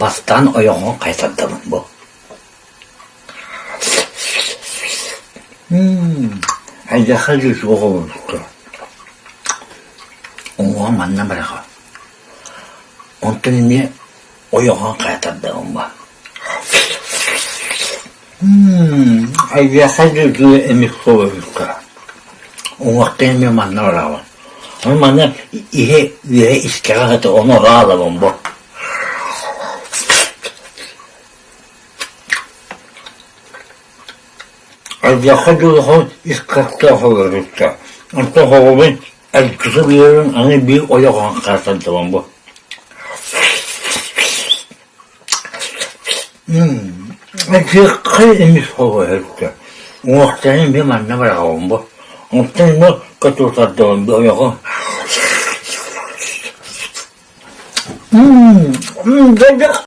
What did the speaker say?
Бастаан ойоҕоһун хайсардабын бу Эйиэхэ дии суох олорбукка уҥуоҕа манна бараҕа Онтон эмиэ ойоҕоһун хайа тардабын бу Эйиэхэ дии эмиэ суох эбиккэ Уҥуохтан эмиэ манна бараҕын Ону манна иһэ үөһэ искэҕэ сытар ону аҕалабын бу Алдьархай дьулуһун ис кыахтаах олорбуттар. Онтон оҕобун эргитэ биэрэн аны биир ойоҕоһун хаатардыбын бу. Алдьархай эмис оҕо Уҥуохтарын эмиэ манна быраҕабын бу. Онтон бу катутардыбын бу ойоҕо.